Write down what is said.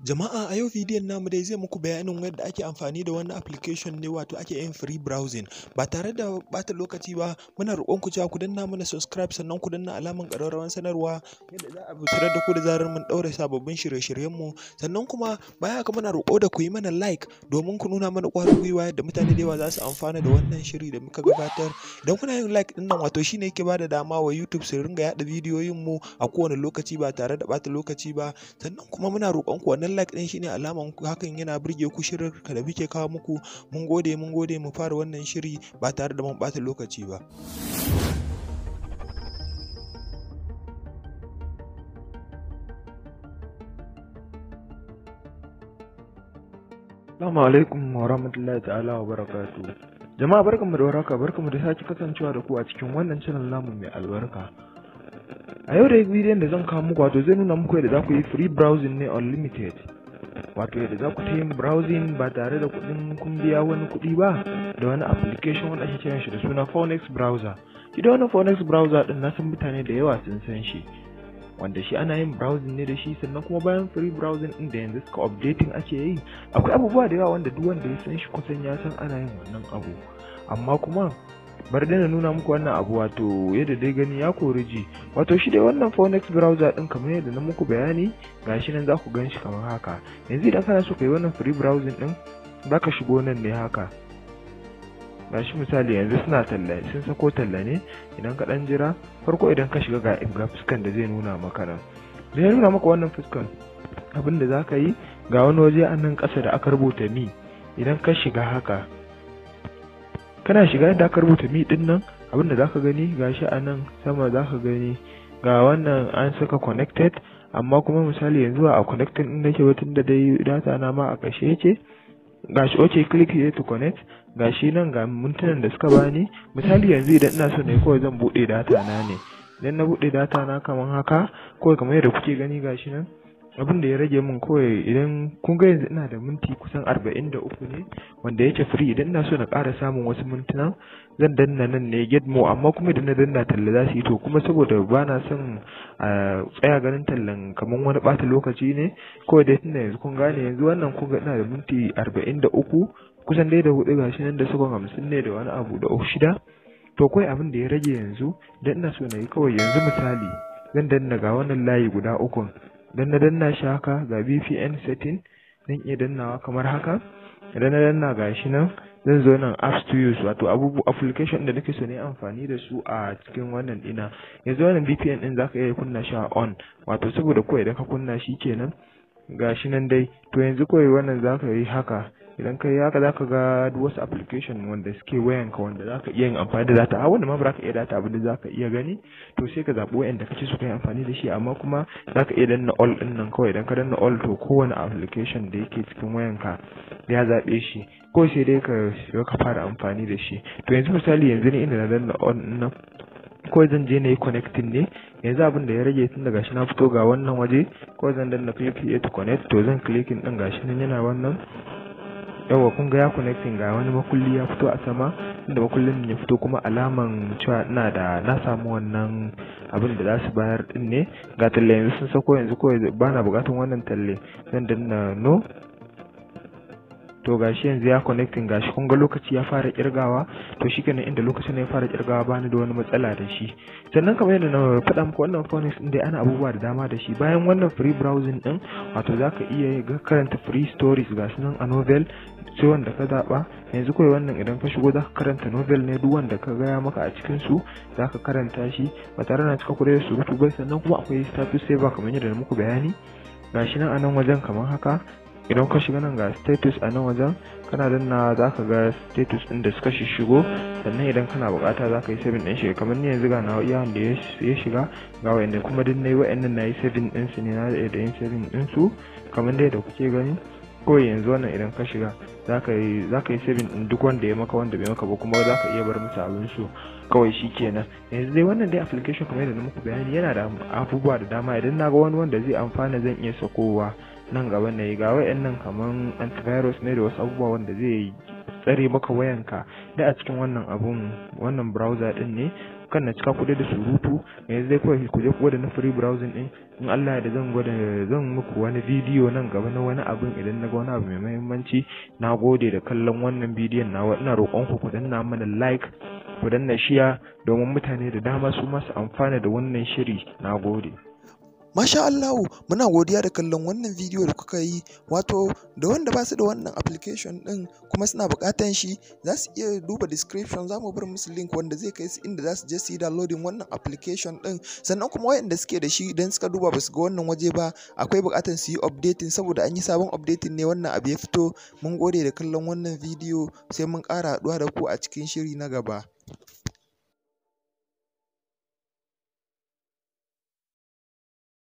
Jama'a, a yau bidiyon namu dai zai muku bayanin yadda ake amfani da wannan application ne, wato ake yin free browsing. Ba tare da ɓata lokaci ba, muna roƙon ku cewa ku danna mana subscribe, sannan ku danna alamar ƙararrawar sanarwa yadda za a sanar da ku da zarar mun ɗaura sababbin shirye-shiryenmu. Sannan kuma baya haka, muna roƙo da ku yi mana like domin ku nuna mana ƙwarin gwiwa yadda mutane da yawa za su amfana da wannan shiri da muka gabatar. Idan kuna yin like ɗin nan, wato shine yake bada dama wa YouTube su ringa yaɗa bidiyoyin mu a kowane lokaci ba tare da ɓata lokaci ba. Sannan kuma muna roƙon ku, wannan like ɗin shine alaman hakan yana burge ku, shirin da muke kawo muku. Mun gode, mun gode. Mu fara wannan shiri ba tare da mun ɓata lokaci ba. Assalamu alaikum wa rahmatullahi ta'ala wa barakatuh. Jama'a, barkanmu da warhaka, barkanmu da sake kasancewa da ku a cikin wannan channel namu mai albarka. A yau da bidiyon da zan kawo muku, wato zai nuna muku yadda za ku yi free browsing ne unlimited. Wato yadda za ku ta yin browsing ba tare da kuɗin kun biya wani kuɗi ba, da wani application wanda ake kiran shi da suna Phoenix Browser. Shi da wannan Phoenix Browser din, na san mutane da yawa sun san shi. Wanda shi ana yin browsing ne da shi. Sannan kuma bayan free browsing din da yanzu suka updating ake yi, akwai abubuwa da yawa wanda duk wanda ya san shi kusan ya san ana yin wannan abu. Amma kuma bari dai na nuna muku wannan abu, wato yadda dai gani ya kori ji. Wato shi dai wannan Phoenix Browser din, kamar yadda na muku bayani, gashi nan za ku gan shi kamar haka. Yanzu idan kana so ka yi wannan free browsing din, zaka shigo nan ne haka. Gashi misali yanzu suna talla, sun sako talla ne. Idan ka dan jira, farko idan ka shiga, ga fuskan da zai nuna maka nan. Da ya nuna maka wannan fuskan, abin da zaka yi, ga wani waje a nan ƙasa da aka rubuta "Me". Idan ka shiga haka, kana shiga inda aka rubuta "Me" din nan, abin da zaka gani, gashi a nan sama zaka gani ga wannan an saka "connected". Amma kuma misali yanzu a connected din nake ba, tunda dai data na ma a kashe yake. Gashi, okay, click here to connect. Gashi nan ga mintunan da suka bani. Misali yanzu idan ina so ne, kawai zan bude data na ne. Idan na bude data na kaman haka, kawai kamar yadda kuke gani, gashi nan abin da ya rage min kawai, idan kun ga yanzu ina da minti kusan 43 ne wanda yake free. Idan ina so na ƙara samun wasu mintuna, zan danna nan ne, "get more". Amma kuma idan na danna, talla za su yi. To kuma saboda ba na son a tsaya ganin tallan kamar wani ɓata lokaci ne, kawai dai tunda yanzu kun gane, yanzu wannan kun ga ina da minti 43 kusan dai da hudu, gashi nan da sakon 50 ne da wani abu da shida. To kawai abin da ya rage yanzu, idan ina so na yi, kawai yanzu misali zan danna ga wannan layi guda ukun. Dan na danna shi haka, ga VPN setting, zan iya dannawa kamar haka. Idan na danna, gashi nan zan zo nan, apps to use, wato abubu application da nake so ne amfani da su a cikin wannan dina. Yanzu wannan VPN din zaka iya kunna shi a on, wato saboda kawai idan ka kunna shi kenan, gashi nan dai. To yanzu kawai wannan zaka yi haka. Idan ka yi haka, zaka ga duk wasu application wanda suke wayanka wanda zaka iya yin amfani da data, a wanda ma ba ka iya data abin da zaka iya gani. To sai ka zaɓi wayanda kake so ka yi amfani da shi. Amma kuma zaka iya danna "all" din nan kawai. Idan ka danna "all", to kowane application da yake cikin wayanka ya zaɓe shi, ko sai dai ka shiga ka fara amfani da shi. To yanzu misali yanzu ne inda na danna "on" din nan, kawai zan je na yi connecting ne. Yanzu abin da ya rage, tun daga shi na fito ga wannan waje, kawai zan danna "click here to connect". To zan clicking din, gashi nan yana wannan. Yawa, kun ga ya connecting, ga wani makulli ya fito a sama. Inda makullin ya fito kuma alaman cewa ina da na samu wannan abin da za su bayar din ne. Ga talle yanzu sun sako. Yanzu kawai bana bukatan wannan talle, zan danna "no". To gashi yanzu ya connecting, gashi kun ga lokaci ya fara kirgawa. To shikenan, inda lokacin ya fara kirgawa, bani da wani matsala da shi. Sannan kamar yadda na faɗa muku, wannan Phoenix din dai ana abubuwa da dama da shi bayan wannan free browsing din. Wato zaka iya ga karanta free stories, ga su nan a novel, sai wanda ka zaɓa. Yanzu kawai wannan idan ka shigo, zaka karanta novel ne, duk wanda ka gaya maka a cikin su zaka karanta shi ba tare da cika kuɗi da surutu ba. Sannan kuma akwai status saver, kamar yadda na muku bayani, gashi nan a nan wajen kamar haka. Idan ka shiga nan, ga status a nan wajen, kana danna za ka ga status ɗin da suka shigo. Sannan idan kana bukata, za ka yi saving ɗin shi. Kamar ni yanzu ga na iya wanda ya shiga, ga wanda kuma duk na yi wa'annan, na yi saving ɗin su ne, na da yin saving ɗin su kamar dai da kuke gani. Kawai yanzu wannan idan ka shiga, za ka yi saving ɗin duk wanda ya maka, wanda bai maka ba kuma za ka iya bar musu abin su kawai, shi kenan. Yanzu dai wannan dai application, kamar yadda na muku bayani, yana da abubuwa da dama. Idan na ga wani wanda zai amfana, zan iya sakowa nan gaba na yi. Ga wayannan kaman antivirus ne da wasu abubuwa wanda zai tsare maka wayanka da a cikin wannan abun, wannan browser din ne. Kan na cika ku da surutu yanzu dai, kawai ku je ku gwada na free browsing din. In Allah da zan gwada, zan muku wani bidiyo nan gaba na wani abin idan na ga wani abu mai muhimmanci. Na gode da kallon wannan bidiyon nawa. Ina roƙon ku ku danna mana like, ku danna share, domin mutane da dama su ma su amfana da wannan shiri. Na gode. Masha Allahu, muna godiya da kallon wannan bidiyo da kuka yi. Wato da wanda ba su da wannan application ɗin kuma suna buƙatan shi, za su iya duba description, za mu bar musu link wanda zai kai su inda za su je su yi downloading wannan application ɗin. Sannan kuma waɗanda suke da shi, idan suka duba ba su ga wannan waje ba, akwai buƙatan su yi updating, saboda an yi sabon updating ne wannan abu ya fito. Mun gode da kallon wannan bidiyo, sai mun ƙara haɗuwa da ku a cikin shiri na gaba.